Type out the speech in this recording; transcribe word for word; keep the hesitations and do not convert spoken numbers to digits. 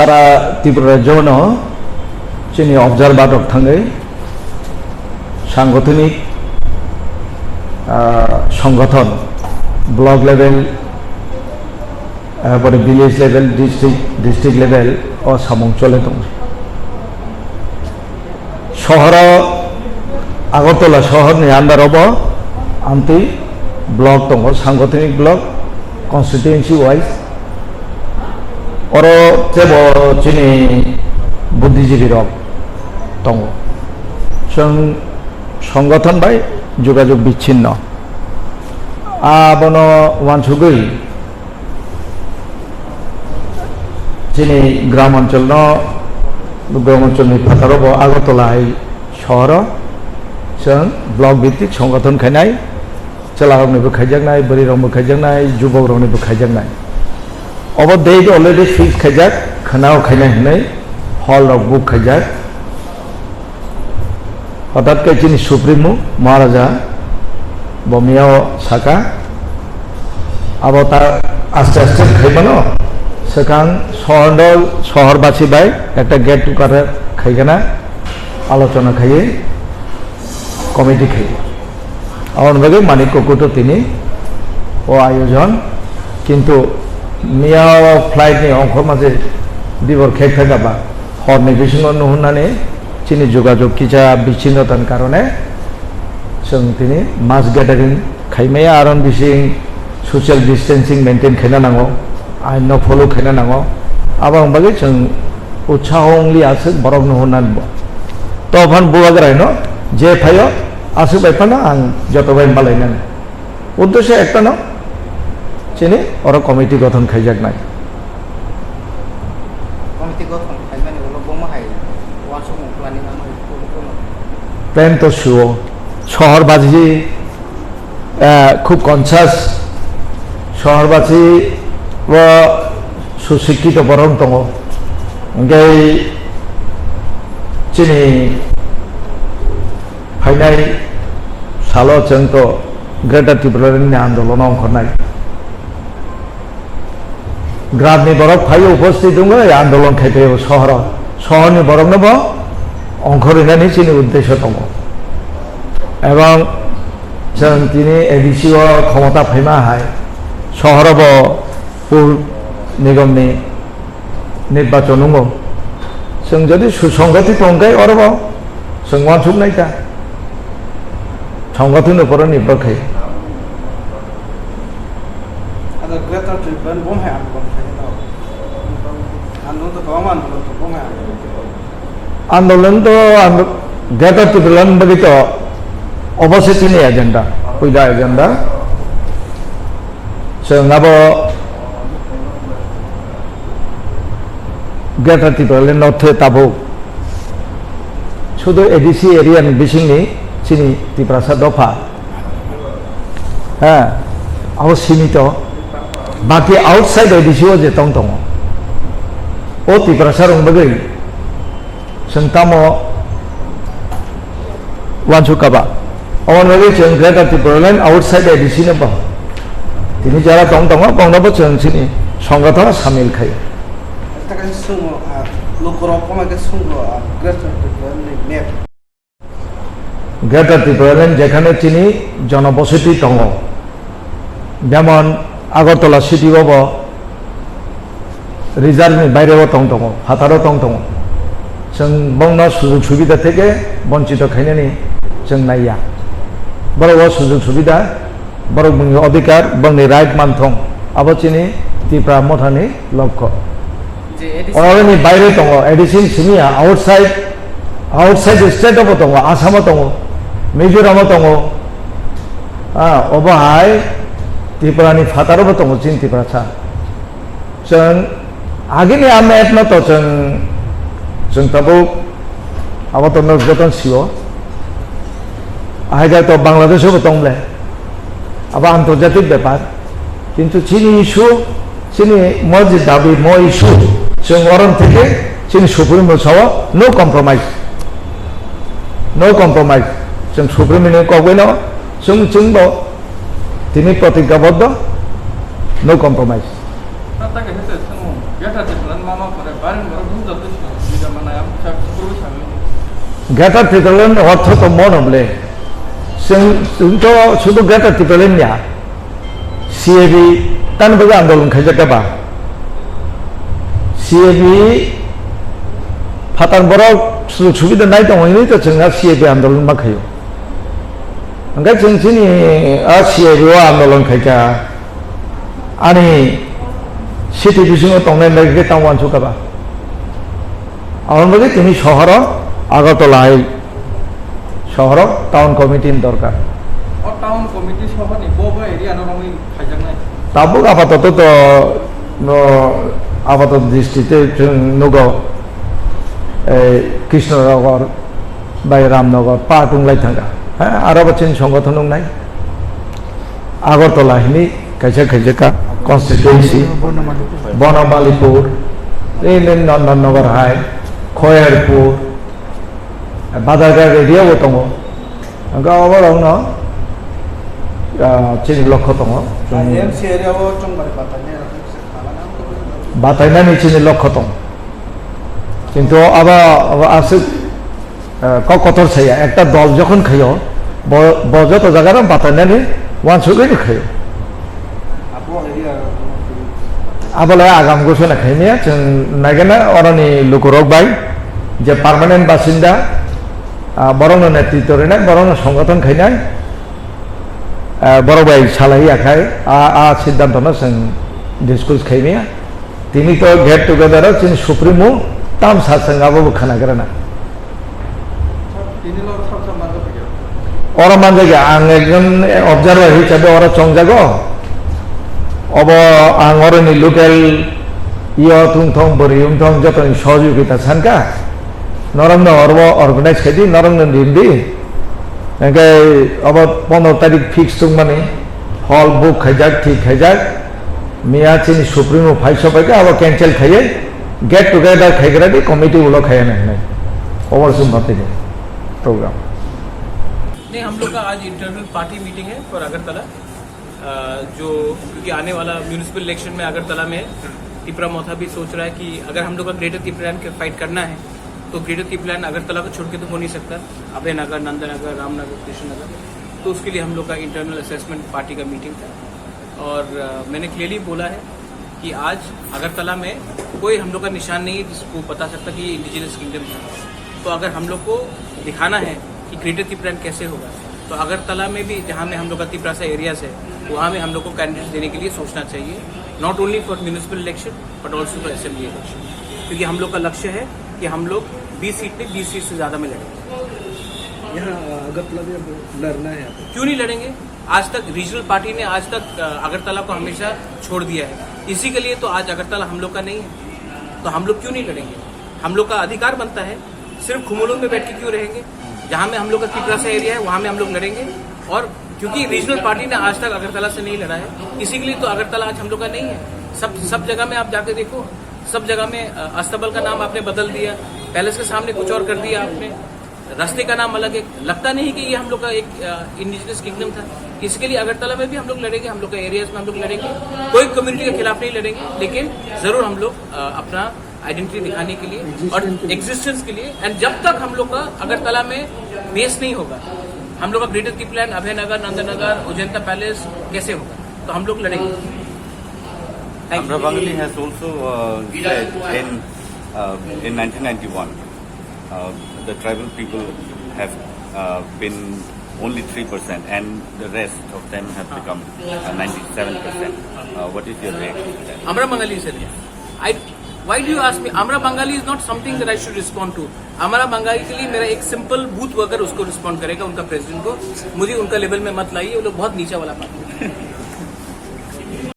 Sara Tripura rajyono chini observer rok thangwi sangothnik, ah, songothon, block level, ah, pore village level, district, district level o samung chole tongo. Sohoro, Agartala sohorni under o bo amtwi block tongo, sangothnik block, constituency wise. Oro tebo chini buddhijibi rok tongo. Chwng songothon bai jogajog bichinno. Abono uansugwi chini gram oncholno, gram oncholni phataro bo Agartala hai sohoro chwng block bhitik songothon khainai, chwlaroknibo khaijaknai, bwrwirokbo khaijaknai, jubokroknibo khaijaknai. Obo date already fix khaijak, khwnao khainai hwnwi hall rok book khaijak. Hothat khe chini Supremo Maharaja bo miyao saka, abo ta aste aste khaimano, swkang sohor, sohorbasi bai ekta get together khaigana, alochona khaiwi committee khai. Aboni bagwi Manik Kokuto tini o ayojon, kintu miya o flight ni ongkhorma je dibor khek thaka ba, horni bisingo nuhunani chini jogajog kisa bichinnotan karone chwng tini mass gathering khaimaya, aron bising social distancing maintain khaina nango, ain no follow khaina nango. Aboni bagwi chwng utsaho wngli aswk borok nuhunani bo. Tophan bubagra hino je phaio aswk bai phano ang joto bai malainani. Uddesho ekta no chini oro committee gothon khaijaknai. Committee gothon khaimani ulo bomo hai uansukmung planning amo hai kuno kuno. Plan to suo, sohor baji, eh, khub conscious, sohor baji o susikkito borok tongo. Hingke chini phainai salo chwng to Greater Tipraland ni andolon ongkhornai. Gramni borok phai uposthit wngwi andolon khai phai o sohoro. Sohorni borokno bo ongkhorwi nani chini uddesho tongo. Ebong chwng tini A D C o khomota phaima hai sohoro bo Pur nigomni nirbachon wngo. Chwng jodi susonggothito wngkhe orobo chwng uansuknai ta. Songgothino poro nirbor khai. Ada Greater Tripura ni bom hai andolon khai no. Andolon to bom andolon to bom hai andolon. Andolon to ando-, Greater Tipraland bagwi to obo se chini agenda, puila agenda. Chwng abo Greater Tipraland no thwi tabuk sudu A D C area ni bisingni chini Tiprasa dopha. Ha, abo simito. Baki outside A D C o je tong tongo. O Tiprasa rok bagwi Chwng tamo uansuk kaba? Aboni bagwi chwng Greater Tipraland outside A D C no bo. Tini jara tong tongo, bongno bo chwng chini songgathono samil khai. Takhe swngmo, ah, lukurok kono khe swngmo, ah, Greater Tipraland ni map. Greater Tipraland jekhane chini jonobosoti tongo. Jemon Agartala city o bo reserve ni baire o tong tongo, phataro tong tongo. Chwng bongno sujug subida theke bonchito khainani chwng naiya. Borok o sujug subida, borok bongni odhikar, bongni right manthong, abo chini Tipra mothani lokho. Oroni baire tongo, A D C ni simi ya, outside, outside state o bo tongo, Assam o tongo, Mizoram o tongo. Ah, obo hai Tripura ni phataro bo tongo, chini Tiprasa. Chwng agini a map no to chwng, chwng tabuk abo to nok joto sio. Ahai to Bangladesh bo tong le. Abo antarjatik bepar. Kintu chini issue, chini mo je dabi mo issue, chwng orom theke chini Supreme Court sao no compromise. No compromise. Chwng Supreme ni kokbai no chwng, chwng bo tini protigyaboddo, no compromise. Sir, ta khe se chwng Greater Tipraland Mama pore bareng borok hwnjak twi swnam swijak manai, ang sak sukuru sami. Greater Tipraland ortho to mono ble. Chwng, chwng to sudu Greater Tipraland ya. C A B tani bagwi andolon khaijak ba. C A B phatar borok sujug subida nai tongo hinwi to chwng a C A B andolon ma khaio. Hwnkhe chwng chini a C A B o andolon khaikha. Ani city bisingo tongnai nai khe tamo uansukha ba. Aboni bagwi tini sohoro Agartala hai sohoro town committee ni dorkar. O town committee sohorni bo bo area no romwi khaijaknai. Tabuk apatoto to no apatot district te chwng nugo, eh, Krishnanagar bai Ramnagar part wng lai thangkha. Ha, aro bo chini songothon wngnai. Agartala hini kaisa khaijak kha constituency, Bonomalipur, tei Nandanagar hai, Khoyarpur, Badarghat area bo tongo. Hwnkhe oborokno, ah, chini lokho tongo. M C area o chwng bai batainai rok se kha. Batainani chini lokho tongo. Kintu abo, abo aswk, eh, kok kotor saya, ekta dol jokhon khaio, bo, bo joto jaga rok batainani uansugwi khaio. Abo le agam gosona khaimaya, chwng naigana oroni lukurok bai, je permanent basinda, ah, borokno netritw rinai, borokno songothon khainai, ah, borok bai salai ya khai, a, a siddhanto no chwng discuss khaimaya. Tini to get together o chini supremo tam sa chwng abo bo khwnagrana. Oro manjakya, ang ekjon observer hisabe oro chongjago. Obo ang oroni local yo tungthong, bwrwi wngthong, jotoni sohojogita sankha. Norokno oro organize khaidi, norokno rimdi. Hwnkhe obo pondro tarik fix tongmani, hall book khaijak, thik khaijak. Miya chini supremo phai sopaikha, abo cancel khaiwi get together khaigradi committee ulo khaiya nai hinwi. Obo chwng baptini program. नहीं, हम लोग का आज internal party meeting है फॉर अगरतला। अ, जो, क्योंकि आने वाला म्युनिसिपल इलेक्शन में अगरतला में तिपरा मोर्चा भी सोच रहा है कि अगर हम लोग का ग्रेटर तिपरालैंड के फाइट करना है, तो ग्रेटर तिपरालैंड अगरतला को छोड़ के तो हो नहीं सकता। अभय नगर, नंदनगर, रामनगर, कृष्ण नगर, तो उसके लिए हम लोग का इंटरनल असेसमेंट पार्टी का मीटिंग था। और, अ, मैंने क्लियरली बोला है कि आज अगरतला में कोई हम लोग का निशान नहीं है जिसको बता सकता कि ये इंडिजिनस किंगडम है। तो अगर हम लोग को दिखाना है कि ग्रेटर तिपरालैंड कैसे होगा, तो अगरतला में भी, जहाँ में हम लोग का तिपरासा एरियाज है, वहाँ में हम लोग को कैंडिडेट देने के लिए सोचना चाहिए, not only for municipal election but also for assembly election, क्योंकि हम लोग का लक्ष्य है कि हम लोग बीस सीट पे बीस सीट से ज़्यादा में लड़ेंगे। यहाँ अगरतला में अब लड़ना है आपको? क्यों नहीं लड़ेंगे? आज तक रीजनल पार्टी ने आज तक, अ, अगरतला को हमेशा छोड़ दिया है। इसी के लिए तो आज अगरतला हम लोग का नहीं है। तो हम लोग क्यों नहीं लड़ेंगे? हम लोग का अधिकार बनता है। सिर्फ खुमुलुंग में बैठ के क्यों रहेंगे? जहाँ में हम लोग का तिपरासा एरिया है, वहाँ में हम लोग लड़ेंगे। और क्योंकि रीजनल पार्टी ने आज तक अगरतला से नहीं लड़ा है, इसी के लिए तो अगरतला आज हम लोग का नहीं है। सब, सब जगह में आप जाके देखो, सब जगह में, अ, अस्तबल का नाम आपने बदल दिया, पैलेस के सामने कुछ और कर दिया आपने। रास्ते का नाम अलग है। लगता नहीं कि ये हम लोग का एक, अ, इंडिजिनस किंगडम था। इसके लिए अगरतला में भी हम लोग लड़ेंगे, हम लोग का एरियाज में हम लोग लड़ेंगे, कोई कम्युनिटी के खिलाफ नहीं लड़ेंगे, लेकिन जरूर हम लोग, अ, अपना आइडेंटिटी दिखाने के लिए और एग्जिस्टेंस के लिए। एंड जब तक हम लोग का अगरतला में बेस नहीं होगा, हम लोग का ग्रेटर तिपरालैंड, अभयनगर, नंदनगर, अजंता पैलेस कैसे होगा? तो हम लोग लड़ेंगे। Thank you. Amra Bangali has also, uh, said in, uh, in nineteen ninety-one, uh, the tribal people have, uh, been only three percent and the rest of them have become, uh, ninety-seven percent. Uh, what is your reaction to that? Amra Bangali, sir. I, why do you ask me? Amra Bangali is not something that I should respond to. Amra Bangali के लिए मेरा एक simple booth worker उसको रिस्पॉन्ड करेगा, उनका प्रेसिडेंट को। मुझे उनका लेवल में मत लाइए, वो लोग बहुत नीचे वाला पार्टी है।